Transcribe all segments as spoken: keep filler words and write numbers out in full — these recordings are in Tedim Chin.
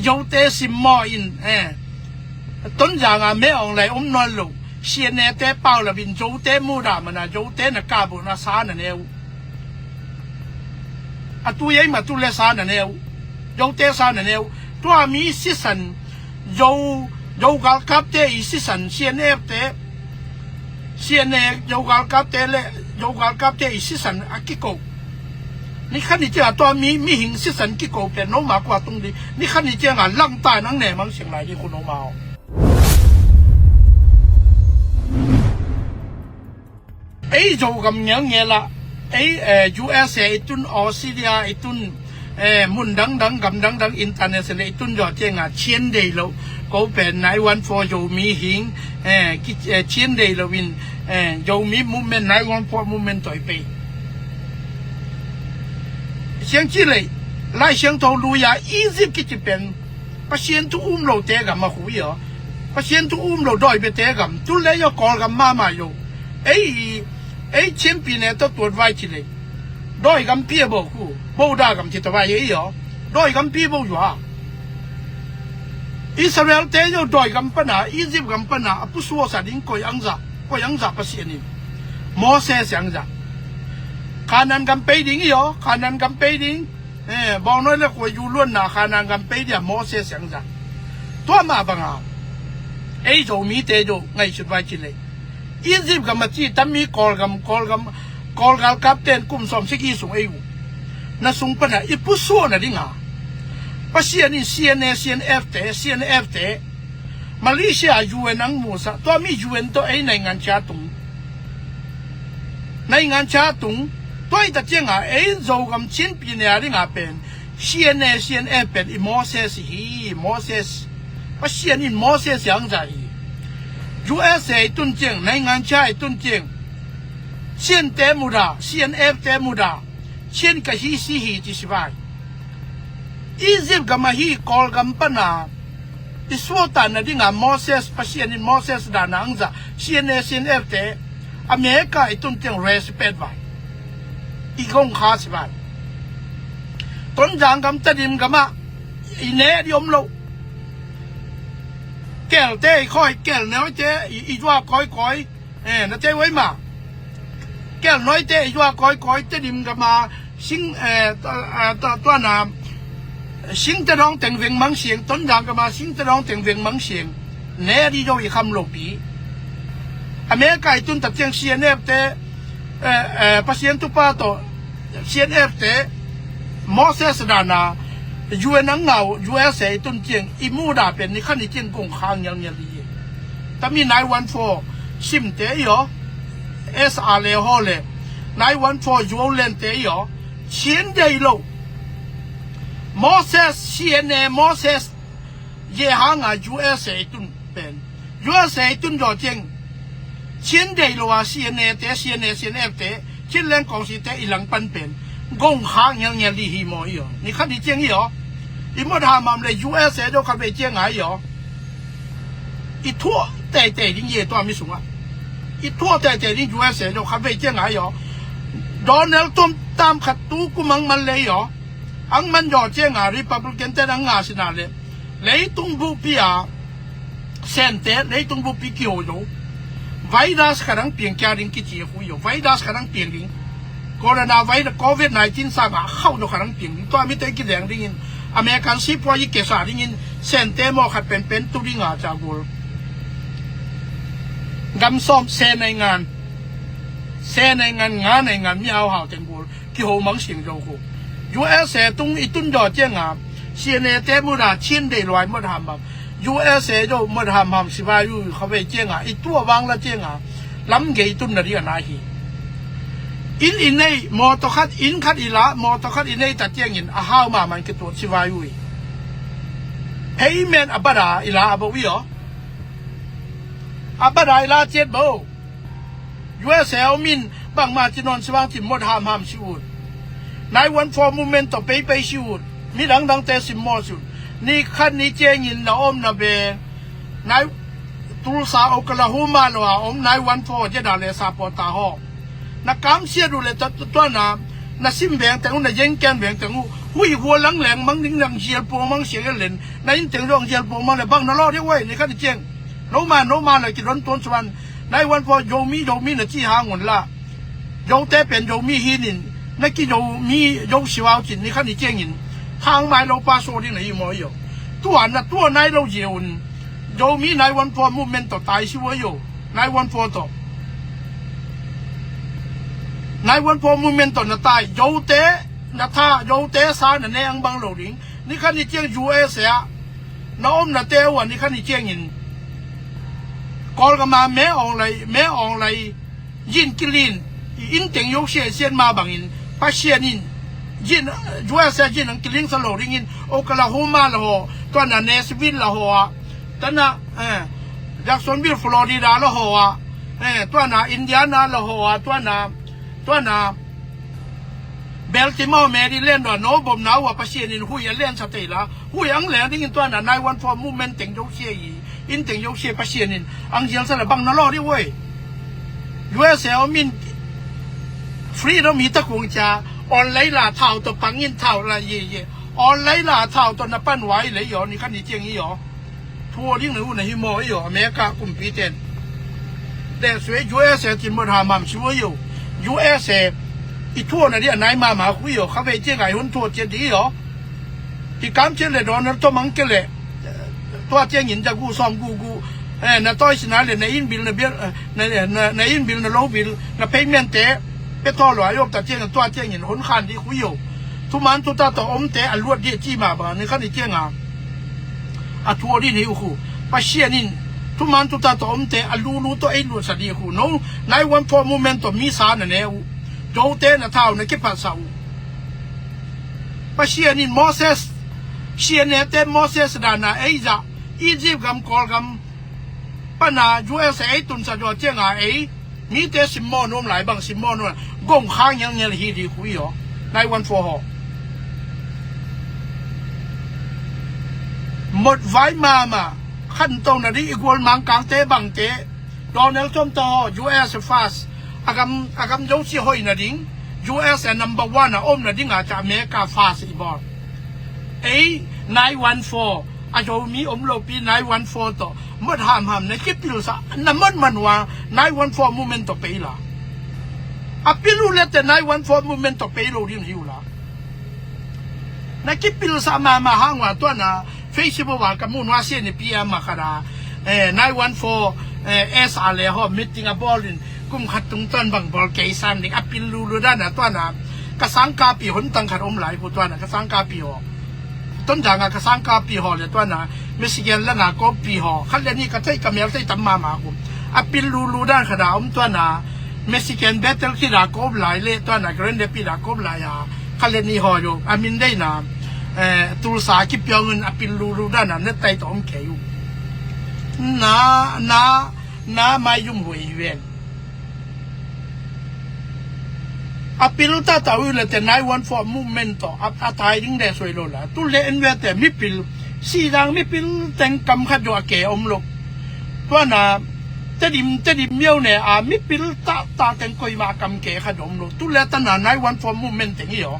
Zote simmawh in, eh, Tonzang a Min Aung Hlaing om nawn lo. C N A te pau lo in Zote mudah mana Zote na kap uh na sa na ne uh. A tu ei ma tu le sa na ne uh. Zote sa na ne uh. Tua mi sisan Zo, Zo galkapte i sisan C N F te, C N A Zo galkapte le Zo galkapte i sisan a kiko. Ni khat ni ciang a tua mi, mihing sisan kiko pen no ma kua tung di. Ni khat ni ciang a langta nang ne mang siang lai di khu no ma aw. Ei Zogam ngelngel ah, ei, eh, U S A i tun, Australia i tun, eh, mun dangdang, gam dangdang, international i tun zawh ciangah Chin dei lo, ko pen nine one four Zomi hing, eh, ki, eh, Chin dei lo in, eh, Zomi movement, nine one four movement tawh i pei. Siang ci lei, Lai Siangtho lui-a Egypt kici pen Pasian thu um lote gam a khu i aw. Pasian thu um lo dawi biate gam. Tu le i aw Kawlgam mahmah i aw. Ei, ei Chin pi ne tawh tuat vai ci lei. Dawi gam pi a bo khu. Bo da gam ci ta vai ei aw. Dawi gam pi bo yua. Israel te i aw dawi gam pana, Egypt gam pana, a pusuasa ding koi angza, koi angza Pasian in. Moses angza. Kanan gam pei ding i aw, Kanan gam pei ding. Eh, bawngnawi le khuaizu luanna Kanan gam pei dia Moses siangza. Tua mah banga ei Zomite Zo ngaihsut vai ci lei. Egypt gam a ci tami Kawlgam, Kawlgam, Kawlgalkap ten kum sawm sik i sung ei uh. Na sung pana i pusuahna dinga Pasian in C N A, C N F te, C N F te Malaysia U N ang musa, tua mi U N tawh ei naingan cia tung. Naingan cia tung, tua i ta cianga ei Zogam Chin pi ne a dinga pen C N A, C N F pen i Moses hi, Moses. Pasian in Moses i angza hi. U S A i tun ciang, naingan cia i tun ciang. Chin te muda, C N F te muda. Chin ka hi si hi ci si vai. Egypt gam ahi Kawlgam pana i suahtakna dinga Moses, Pasian in Moses dana angza, C N A, C N F te America i tun tiang respect vai. I gong kha si vai. Tonzang gam Tedim gama i ne di om lo. Kel te i khoi, kel ne te i, i zua koi koi. Eh, na te wai ma. Kel noi te i zua koi koi Tedim gama sing, eh, ta, eh, ta, tua na sing te dong teng veng mang siang, Tonzang gama sing te dong teng veng mang siang. Ne di zo i kham lo pi. America i tun ta tiang C N F te, eh, eh, Pasian tupa to C N F te Moses dana U N ang ngau U S A i tun tiang i muda pen ni khan i tiang gong kha ngial ngial i. Tami nine one four sim te i aw. S R le haw le nine one four U O L N te i aw. Chin dei lo. Moses, C N A, Moses ye hanga U S A i tun pen. U S A i tun daw tiang. Chin dei lo a C N A te, C N A, C N F te, Chin leng kawng si te i lang pan pen. Gong kha ngial ngial di hi maw i aw. Ni khat i tiang i aw. I mot hamham le U S A daw khat vei tiang a i aw. I thuah teitei ding ye tua mi sungah. I thuah teitei ding U S A daw khat vei tiang a i aw. Donald Trump tam khat tu kumang man le i aw. Ang man daw tiang a Republican te ang nga sina le. Leitung bupi a Sente, leitung bupi kiho zo. Virus khat ang piang kia ding kici a hui zo. Virus khat ang piang ding. Corona virus, covid nineteen sang a khau zo khat ang piang ding. Tua mi te kideng dingin. American sipua i kesa dingin. Sente maw khat penpen tu ding a ca gul. Gam sawm se naingan. Se naingan nga naingan mi hauhau teng gul. Kiho mang siang zo khu. U S A tung i tun daw tiang a. C N A te muna Chin dei luai mot hamham. U S A daw mot hamham si vai u kha vei tiang a. I tua vang la tiang a. Lam gei tun na di a nai hi. Inn i nei, mawtaw khat, inn khat i la, mawtaw khat i nei ta tiangin a hau mahmah in kituat si vai u hi. Payment a bada i la a bo i aw. A bada i la ciat bo. U S A om in bangmah ci nawn si vang ci mot hamham si ut. Nine one four movement tawh peipei si ut. Mi dangdangte simmawh si ut. Ni khat ni ciangin na om na be. Nai Tulsa, Oklahoma lo a om nine one four jeda le sapawta haw. Na kamsiat uh le tuana Na sim veng teng uh, na yeng ken veng teng uh, huih hua lang leng mang ding, nang zial puang mang siang len, na inn teng zong zial puang mang le bang na lawh ding uh ei, ni khan i ciang. No man, no man la kidon tuan suan. Nai wan pua Zomi, Zomi na ci hang un la. Zote pen Zomi hi nin, na ki Zomi, Zo siau cin ni khan i ciangin. Thang mai lo pa so ding na hi maw i aw. Tua na tua nai lo zia un. Zomi nai wan pua movement tawh tai si ua i aw. Nai wan pua tawh. Nai wan pua movement tawh na tai. Zote, na tha, Zote sa na ne ang bang lo ding. Ni khan i ciang U S A. Na om na te ua ni khan i ciangin. Kawlgam a me awng lai, me awng lai. Zin kilin, i inn teng yo sia sian ma bangin, Pasian in, zin, U S A zin ang kilin sa lo dingin, Oklahoma la haw, tua na Nashville la haw a, tua na, eh, Jacksonville, Florida la haw a, eh, tua na Indiana la haw a, tua na, tua na Baltimore, Maryland, tua no bom na ua Pasian in hui a lian sa tei la, hui ang leng dingin tua na nine one four movement teng zo sia i, inn teng zo sia Pasian in ang zial sa la bang na law ding ua i. U S A om in freedom hi ta kung cia, online la thau tawh pangin thau la ye ye. Online la thau tawh na pan uai le i aw, ni khan i ciang i aw. Thu aw ding na u na hi maw i aw, America kumpi ten. That's why U S A tin mawt ha mam si ua i aw. U S A i thu aw na di a nai mama khu i aw, kha vei ciang ai hun thu aw cia di i aw. Hi kam ciang le Donald Trump ang ke le. Tua ciangin za gu sawm gu gu. Eh, na tawi sina le na inn bil na bil, eh, na, na, na inn bil na lo bil, na payment te. Pe thaw lua yop ta ciangin tua ciangin hun khan di khu i aw. Thuman thuta tawh omte a luat di a ci mah bang ni khan i cianga. A thu aw di ni uh khu. Pasian in thuman thuta tawh omte a lulu tawh ei luatsa di khu. No, nine one four movement tawh mi sa na ne uh. Zote na thau na kiphatsa uh. Pasian in Moses, sianete Moses dana ei zah, Egypt gam Kawlgam pana U S A ei tunsa zaw cianga ei, mite simmawh nuam lai bang simmawh nuam lai, gong khang ngelngel hi di khu i aw. Nine one four haw. Mawt vai mama, khanto na di i gual mangkangte bangte, Donald Trump tawh U S A first, a gam, a gam zo si hoih na ding, U S A number one a om na ding a ca America first i bawl. Ei, nine one four, a Zomi om lopi nine one four tawh, mawt hamham na kipilsa, na mawt man ua, nine one four movement tawh pei la. A pil uh lete nine one four movement tawh pei lo ding hi uh la. Na kipilsa mama hang ua tua na, Facebook a ka mun ua sia ni P M a khat a, eh, nine one four, eh, S R le haw meeting a bawl in, kum khat tungtawn bang bawl kei san ding a pil lulu dana tua na, ka sangkapi hun tang khat om lai khu tua na, ka sangkapi haw. Tonzang a ka sangkapi haw le tua na, Michigan la na kawpi haw. Khat le ni ka thei ka mel thei tam mama khu. A pil lulu dan khat a om tua na, Michigan Battle khi da kawp lai le tua na, Grand Rapids da kawp lai a. Khat le ni haw yo, a min dei na, eh, Tulsa kipiang in a pil lulu dan a, na tai tawh om kei uh. Na, na, na mai yum huai ven. A pil tata uh lete nine one four movement tawh, a, a tai ding de soi lo la. Tu le en vete mipil, si dang mipil teng kam khat yo a ke om lo. Tua na, Tedim, Tedim miau ne a mipil tata teng koima kam ke khat om lo. Tu le tana nine one four movement teng i aw.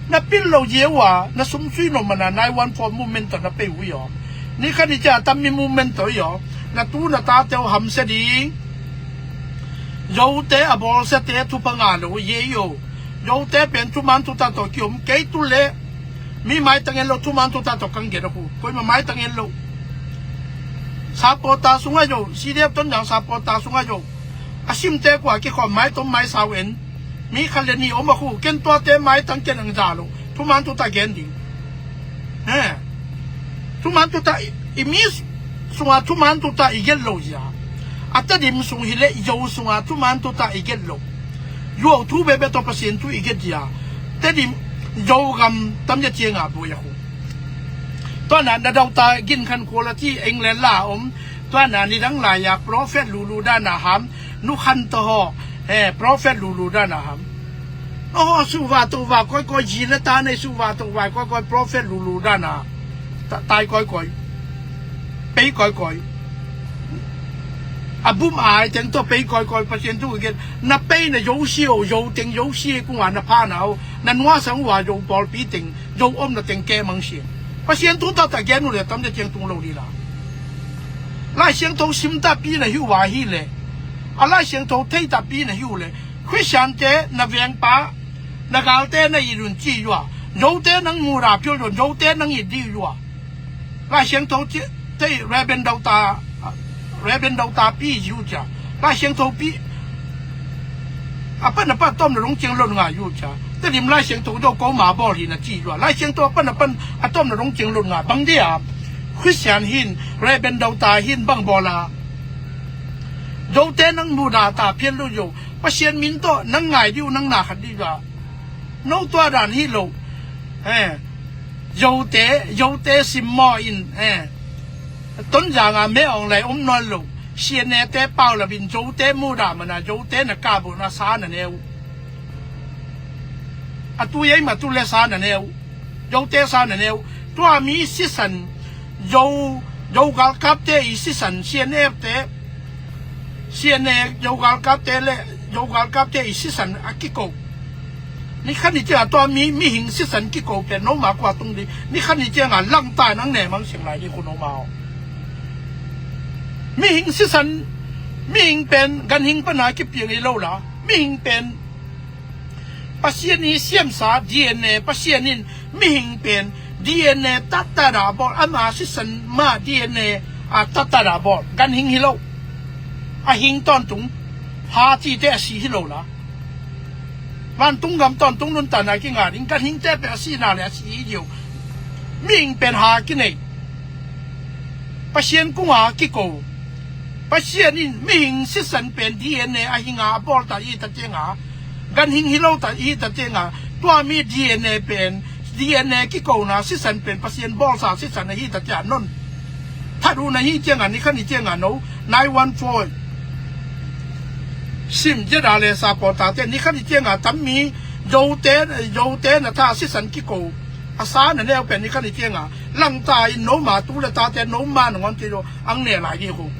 Na pil lo ye ua, na sumsui no mana nine one four movement tawh na pei u i aw. Ni khan i cia tam mi movement tawh i aw. Na tu na ta teu ham se ding. Zote a bawlsiate thupha ngah lo ye i aw. Zote pen thuman thuta tawh kiom kei tu le. Mi maitang en lo thuman thuta tawh kang gen a khu. Koima maitang en lo. Sapawta sungah zo, C D F Tonzang sapawta sungah zo. A simte kua kikhawm maitom maisau en. Mi khat le ni om a khu, ken tuate maitang ken ang za lo. Thuman thuta gen ding. He. Thuman thuta i, i mi sunga thuman thuta i gen lo zia. A Tedim sung hi le Zo sunga thuman thuta i gen lo. Zuau thu bebe tawh Pasian thu i gen zia. Tedim Zogam tam zia cianga buai a khu. Tua na na dauta gin khan kuala ci England la om. Tua na nidang lai a prophet lulu dana ham. Nu khan to haw, eh, prophet lulu dana ham. Aw, suva tuva koi koi, zi le ta nei suva tuva koi koi, prophet lulu dana. Ta, tai koi koi. Pei koi koi. A bum ai teng tawh pei kawikawi Pasian thu ka gen. Na peina Zo si o, Zo teng Zo si kung a na phana o, na nuasang uh a Zo pawlpi teng, Zo omna teng kemang siang. Pasian thu taktak gen uh le tamte ciang tung lo dih la. Lai Siangtho sim takpi na hi uh a hi le, a Lai Siangtho thei takpi na hi uh le, Khristiante na vengpa, na galte na it un ci uh a, Zote nang muda phial un, Zote nang it dih uh a. Lai Siangtho ci, tei Reverend Dota, Reverend Dota pi ziu cia. Lai Siangtho pi a pan a pan a tawm na dong ciang lon nga ziu cia. Tedim Lai Siangtho do ko ma bawl hi na ci ziu a. Lai Siangtho a pan a pan a tawm na dong ciang lon nga. Bang dia Khristian hin, Reverend Dota hin bang bawl a. Zote nang muda ta phial lo zo. Pasian min tawh nang ngai diu nang na khat dih ziu a. No tua dan hi lo. Eh, Zote, Zote simmawh in, eh, Tonzang a meh awng lai om nawn lo. C N A te pau labin Zote muda mana, Zote na kap uh na sa na ne uh. A tu ei ma tu le sa na ne uh. Zote sa na ne uh. Tua mi sisan, Zo, Zo galkapte i sisan, C N F te, C N A Zo galkapte le Zo galkapte i sisan a kiko. Ni khat ni ciang a tua mi, mihing sisan kiko pen no ma kua tung di. Ni khat ni ciang a langta nang ne mang sing lai di ku no ma aw. Mihing sisan, mihing pen ganhing pana kipiang i lo la. Mihing pen Pasian i siamsa D N A, Pasian in mihing pen D N A tattata dah bawl, ama sisan ma D N A a tattata dah bawl. Ganhing hi lo. A hing tawntung. Ha cite a si hi lo la. Vantung gam tawntung nuntakna kinga ding. Ganhingte pen a sina le a si hi lo. Mihing pen ha kinei. Pasian kung a kiko. Pasian in mihing sisan pen D N A a hinga a bawl ta i ta cianga. Ganhing hi lo ta i ta cianga. Tua mi D N A pen, D N A kikona sisan pen Pasian bawlsa sisan a hi ta cia non. That uh na hi cianga, ni khat ni cianga no. Nine one four. Sim zeda le sa pawltate, ni khat ni cianga tam mi Zote, Zote na tha sisan kiko. A sa na neu pen ni khat ni cianga. Langta in no ma tu le tate no ma na ngon ti lo. Ang ne lai ni khu.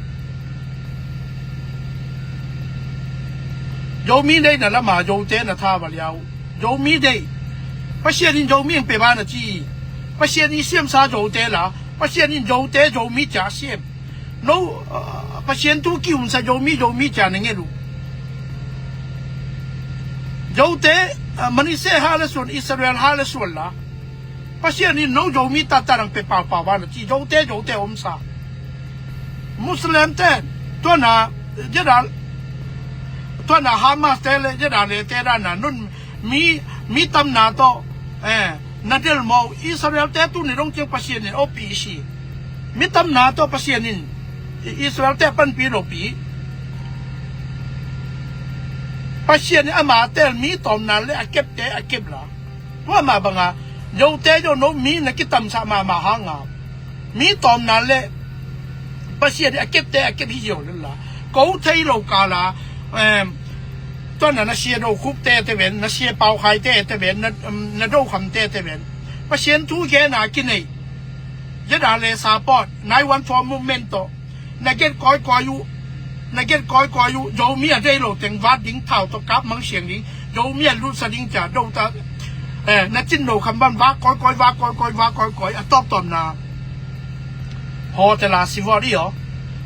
Zomi deihna lama Zote na tha va liau. Zomi deih. Pasian in Zomi ang pe ba na ci. Pasian i siamsa Zote la. Pasian in Zote Zomi cia siam. No, uh, Pasian thu kihumsa Zomi, Zomi cia na ngen uh. Zote, uh, Manasseh ha le suan, Israel ha le suan la. Pasian in no Zomi tata nang pe paupau ba na ci, Zote, Zote omsa. Muslim te, tuana, zeda, tuana Hamas te le, zeda le te dana, nun mi, mi tamna tawh, eh, na del maw, Israel te tu ni dong ciang Pasian in opi si. Mi tamna tawh Pasian in, Israel te panpi lopi. Pasian in ama tel mi tawmna le a kepte a kep la. Tua mah banga, Zote Zo no mi na kitamsah mahmah hanga. Mi tawmna le, Pasian a kepte a kep hi zio lel la. Ko thei lo kala, em, tuana na sia do khupte te ven, na sia pau khaite te ven, na, em, na do khamte te ven. Pasian thu gena kinei. Zeda le support, nine one four movement tawh. Na gen kawikawi uh, na gen kawikawi uh, Zomi a dei lo teng vat ding thau tawh kap mang siang ding, Zomi a lutsa ding cia, do ta, eh, na cin lo kham ban vak kawikawi, vak kawikawi, vak kawikawi, a tawptawpna. Haw te la si vawt i aw.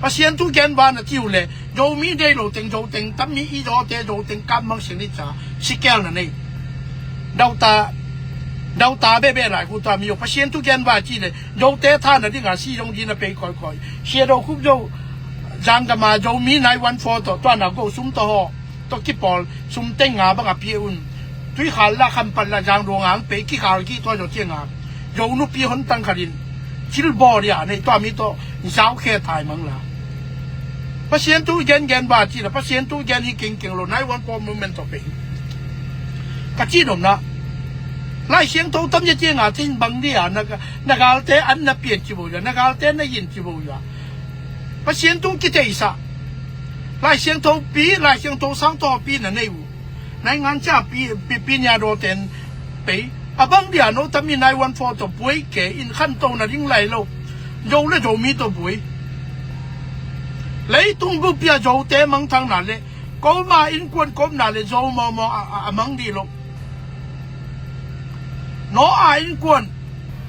Pasian thu gen va na ci uh le, Zomi dei lo teng, Zo teng, tam mi i Zo te, Zo teng kap mang siang ding cia, si kel na nei. Dauta, dauta bebe lai khu ta mi aw, Pasian thu gen va ci le, Zote thana dinga si zong dina pei kawikawi. Sia do khup zo, zanggama Zomi nine one four tawh, tuana go sum tawh haw, tawh kipawl, sum teng nga banga pia un. Tuikhal la khampat la zang do ngang pei kikhal ki tua zo cianga. Zo nupi hon tang khatin. Thil bawl dia nei tua mi tawh, zau khe thai mang la. Pasian thu gen gen ba ci la, Pasian thu gen hi kengkeng lo, nine one four movement tawh pei. Ka ci nopna. Lai Siangtho tam zia cianga cin bang dia, na, na galte an na pian ci bo ya, na galte na yin ci bo ya. Pasian thu kiteisa. Lai Siangtho pi, Lai Siangtho sang tawh pi na nei uh. Nai ngan cia pi, pi, pi nia do ten pei. A bang dia no tam i nine one four tawh buai ke in khan to na ding lai lo. Zo le Zomi tawh buai. Leitung bup-a Zote mangthangna le, koma innkuan kawmna le Zo mawmaw a, a, a mang dih lo. Noah innkuan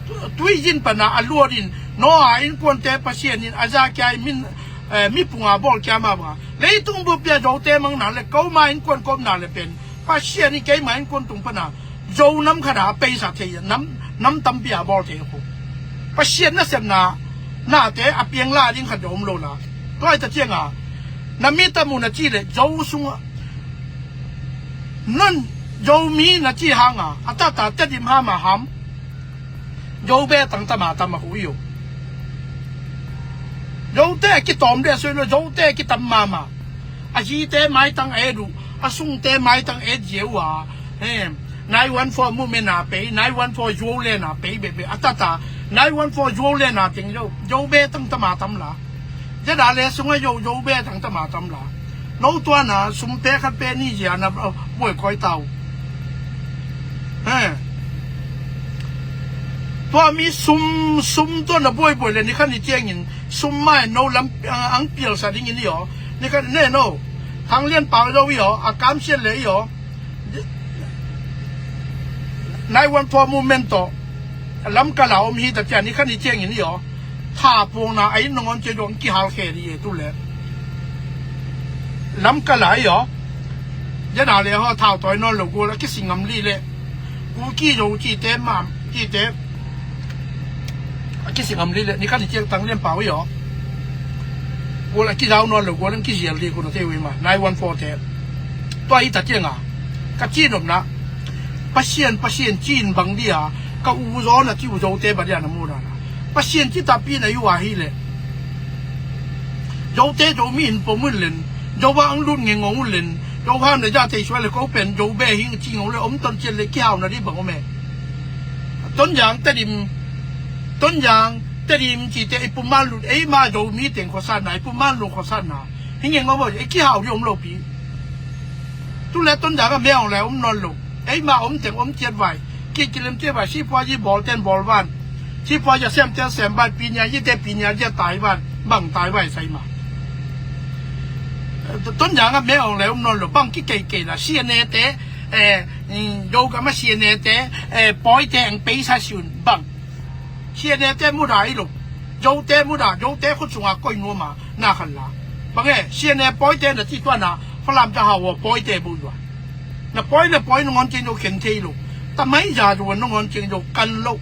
tu-, tuizin pana a luat in, Noah innkuante Pasian in a za kia in min, eh, mipunga bawl kia mah banga. Leitung bup-a Zote mangna le, koma innkuan kawmna le pen Pasian in keima innkuan tung pana Zo nam khata a peisa thei, nam, nam tampi a bawl thei khu. Pasian nasepna, nate a piang la ding khat zong om lo la. Tua hi ta cianga, na mi tam uh na ci le, Zo sunga, non Zomi na ci hanga, a tata Tedim hama ham. Zobe tang tama tama hu i uh. Zote kitawm de sui lo, Zote kitam mama. A zite maitang a et uh, a sungte maitang a et zia uh a. Em, nine one four movement a pei, nine one four Zoland a pei bebe. A tata, nine one four Zoland a teng zo, Zobe tang tama tam la. Zia da le sunga Zo, Zobe tang tama tam la. No tuana sum pe khat pe ni zia na, oh, buai koi tau. He. Tua mi sum, sum tua na buaibuai le ni khan ni ciangin sum mai no lam, ah, ang pial sa dingin i aw. Ni khan ne no. Thang Lian Pau zo i aw, a kam sian le i aw. Nine one four movement tawh lam kala om hi ta cian ni khan ni ciangin i aw. Tha puangna a in nangawn cia dong kihal khe di e tu le. Lam kala i aw. Zia da le haw thau tawi nawn lo gual a kisingam li le. Kuki Zo cite mam cite a kisingam li le, ni khan ni ciang Thang Lian Pau i aw. Gual a kizau nawn lo gual a kizial li kun a te ui ma, nine one four te. Tua hi ta cianga ka ci nopna, Pasian, Pasian ci in bang dia, ka u zaw na ci u Zote ba dia na mu dana. Pasian ci tapi na i uh a hi le. Zote Zomi in pom un len, Zo ba ang lut ngeng ong un len, Zo ham le za thei suai le ko pen Zobe hing ci ngong le om ton cian le kihau na di bang om e. Tonzang Tedim, Tonzang Tedim cite i pumal lut, ei ma Zomi teng khosatna, i pumal lut khosatna. Hing ngeng om bo, ei kihau di om lo pi. Tu le Tonzang a me ong le om nawn lo. Ei ma om teng om ciat vai. Ki kilem ciat vai, si pua yi bawl ten bawl van. Si pua ya sem ten sem vai, pi nia yi te pi nia yi tai van. Bang tai vai sai ma. Tonzang a me ong le om nawn lo. Bang ki kei kei la. Si a ne te, eh, mm, do ka ma si a ne te, eh, poi te ang pei sa siun. Bang. Si a ne te mu da i lo. Zote mu da, Zote khut sunga koi nuam a, na khan la. Bang e, si a ne poi te na ci tua na, Falam ta hau poi te bu dua. Na poi le poi nangawn ciang zo khen thei lo. Ta mai za zo nangawn ciang zo kan lo.